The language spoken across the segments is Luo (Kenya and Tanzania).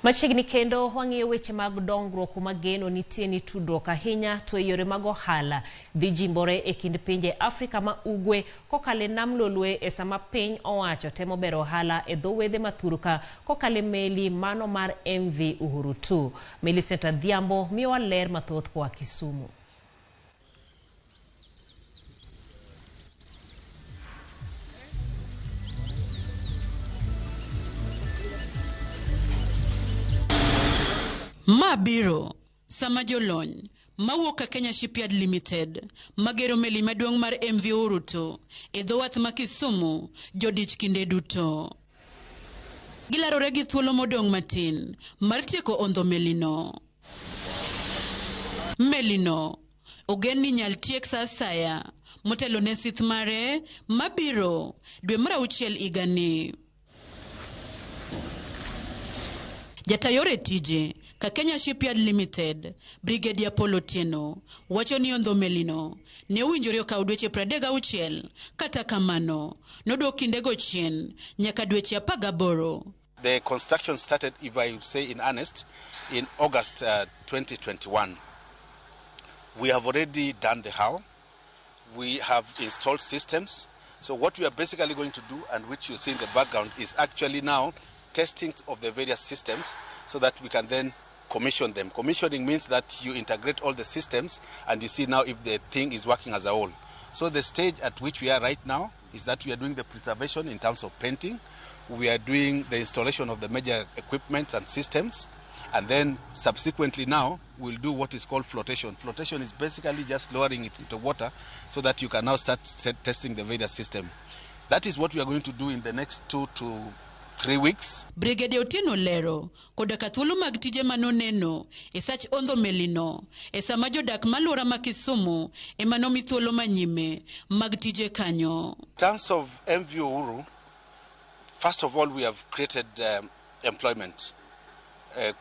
Machiegni kendo wang'iyo weche mag dongruok kuma geno nitie ni tudruok ahinya to e yore mag ohala dhi jimbore e kind pinje Afrika ma ugwe kokalo e nam Lolwe e sama piny owacho temo bero ohala e dho wedhe ma thurka kokalo e meli mano mar MV Uhuru 2. Millicent Adhiambo miyowa ler mathoth koa Kisumu. Ma biro sama jolony mawuok ka Kenya Shipyard Limited magero meli maduong' mar MV Uhuru 2 e dho wath ma Kisumu jodich kinde duto. Gilarore gi thuolo modong' matin mar tieko ondho melino. Melino ogen ni nyal tiek sa asaya motelo ne sith mare mabiro dwe mar auchiel higani. Jata yore tije ka Kenya Shipyard Limited, Brigadier Paul Otieno, wacho ni ondho melino ne owinjore okaw dweche 36, kata kamano nodwok kindego chien nyaka dweche 18. The construction started, if I would say in earnest, in August 2021. We have already done the hull. We have installed systems. So what we are basically going to do, and which you see in the background, is actually now testing of the various systems so that we can then commission them. Commissioning means that you integrate all the systems and you see now if the thing is working as a whole. So the stage at which we are right now is that we are doing the preservation in terms of painting. We are doing the installation of the major equipment and systems. And then subsequently now, we'll do what is called flotation. Flotation is basically just lowering it into water so that you can now start testing the various system. That is what we are going to do in the next 2 to 3 weeks. Brigadier Otieno lero koda ka thuolo mag tije manoneno e sach ondho melino e sama jodak malwora ma Kisumu ema nomi thuolo manyime mag tije kanyo. In terms of MV Uhuru, first of all, we have created employment.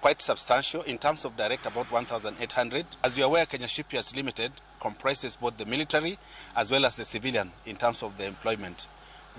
Quite substantial in terms of direct, about 1,800. As you are aware, Kenya Shipyards Limited comprises both the military as well as the civilian in terms of the employment.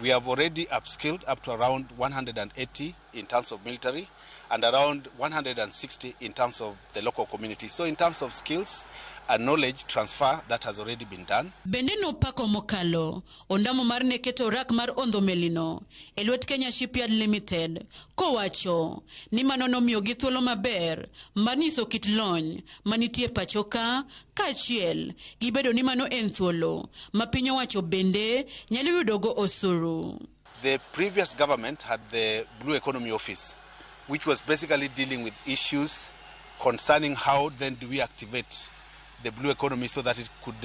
We have already upskilled up to around 180 in terms of military and around 160 in terms of the local community. So in terms of skills and knowledge transfer, that has already been done. Bende nopako mokalo ondamo mar ne keto rak mar ondho melino e lwet Kenya Shipyard Limited kowacho ni mano nomiyogi thuolo maber mar nyiso kit lony manitie pacho ka kaachiel gi bedo ni mano en thuolo ma piny owacho bende nyalo yudogo osuru. The previous government had the Blue Economy Office, which was basically dealing with issues concerning how then do we activate the blue economy so that it could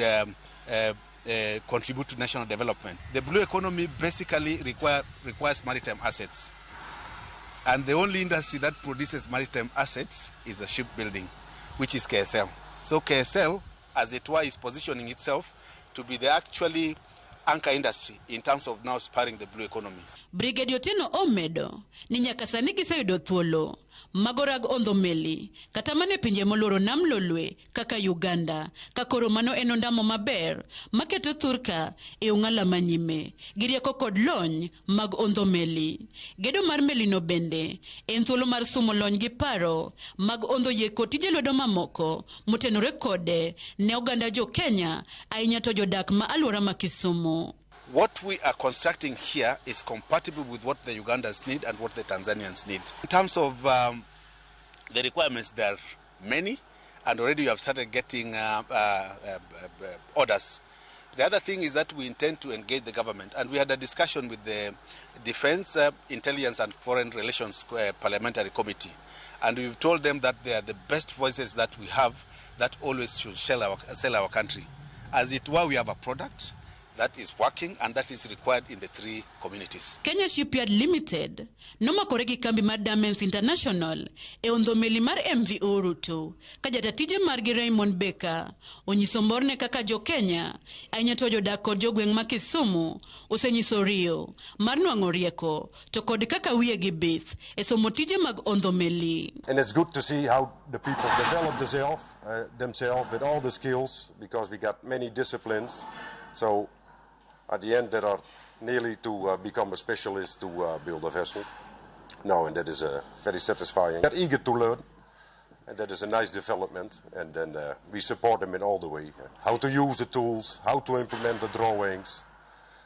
contribute to national development. The blue economy basically requires maritime assets. And the only industry that produces maritime assets is the shipbuilding, which is KSL. So KSL, as it were, is positioning itself to be the actually anchor industry in terms of now spurring the blue economy. Brigadier Otieno omedo ni nyaka sani giseyudo thuolo mago rag ondho meli kata mana e pinje moluoro nam Lolwe kaka Uganda, ka koro mano en ondamo maber maketo thurka e ong'ala manyime gi rieko kod lony mag ondho meli. Gedo mar melino bende en thuolo mar sumo lony gi paro mag ondho yie kod tije lwedo mamoko motenore kode ne oganda jo Kenya, ahinya to jodak ma alwora ma Kisumu. What we are constructing here is compatible with what the Ugandans need and what the Tanzanians need. In terms of the requirements, there are many, and already we have started getting orders. The other thing is that we intend to engage the government, and we had a discussion with the Defense, Intelligence and Foreign Relations Parliamentary Committee, and we've told them that they are the best voices that we have that always should sell our country. As it were, we have a product that is working and that is required in the three communities. Kenya Shipyard Limited nomakore gi kambi mar Damen International e ondho meli mar MV Uhuru 2 ka jata tije margi Raymond Baker onyiso morne kaka jo Kenya ahinya to jodak kod jogweng' ma Kisumu osenyiso riyo mar nwang'o rieko to kod kaka wiyegi bith e somo tije mag ondho meli. And it's good to see how the people develop themselves with all the skills, because we got many disciplines. So at the end, there are nearly to become a specialist to build a vessel. No, and that is very satisfying. They're eager to learn, and that is a nice development. And then we support them in all the way. How to use the tools, how to implement the drawings,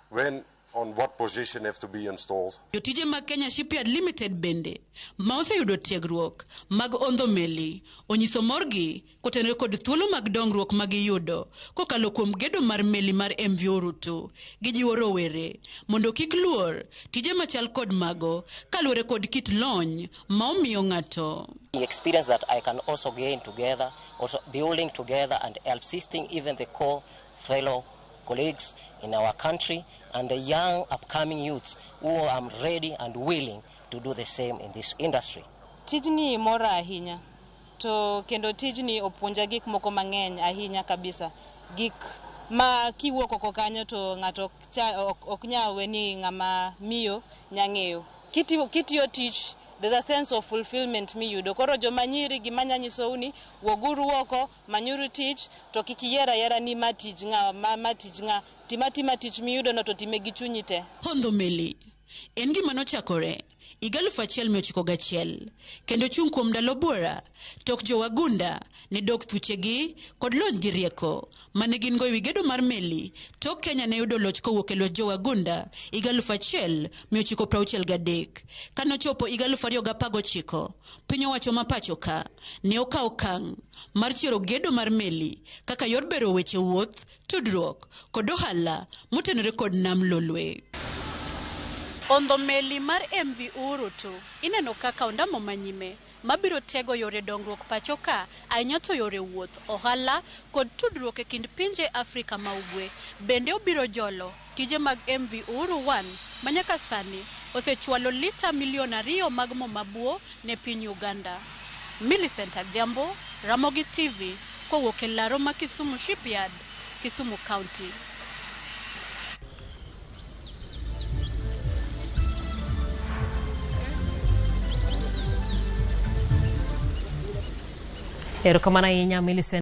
when, on what position have to be installed. Jotije mag Kenya Shipyard Limited bende ma oseyudo tiegruok mag ondho meli onyiso morgi kotenore kod thuolo mag dongruok ma giyudo kokalo kuom gedo mar meli mar MV Orutu. Gijiwo rowere mondo kik luor tije machal kod mago kaluwore kod kit lony ma omiyo ng'ato. The experience that I can also gain together, also building together and assisting even the core fellow colleagues in our country and the young upcoming youths who are ready and willing to do the same in this industry. Tijni mora ahinya, to kendo tijni opuonja gik moko mang'eny ahinya kabisa. Gik ma kiwuok oko kanyo to ng'ato ok nyal we ni ng'ama miyo nyang'eyo. Kitiyo tich, there's a sense of fulfillment miyudo. Koro joma nyiri gima anya nyisou ni wuoguru oko, manyuru tich, to kik iyier ayiera ni ma tij ng'a, ma tij ng'a. Tima tima tich miyudo no to time gi chunyi te. Hondho meli en gima nochakore higa 1901 kendo chung' kuom ndalo buora tok jowagunda ne dok thuchegi kod lony gi rieko mane gin go ewi gedo mar meli tok Kenya ne yudo loch kowuok e lwet jowagunda higa 1963. Kanochopo higa 2019, piny owacho ma pacho ka ne okawo okang' mar chiero gedo mar meli kaka yor bero weche wuoth, tudruok kod ohala motenore kod nam Lolwe. Ondho meli mar MV Urutu ineno kaka ondamo manyime mabiro tego yore dongruok pacho ka ahinya to yore wuoth, ohala kod tudruok e kind pinje Afrika ma Ugwe. Bende obiro jolo tije mag MV Uhuru 1 manyaka sani osechwalo lita milion 2 mag mo mabuo ne piny Uganda. Millicent Adhiambo, Ramogi TV, kowuok e laro ma Kisumu Shipyard, Kisumu County. Erokamano ahinya Millicent.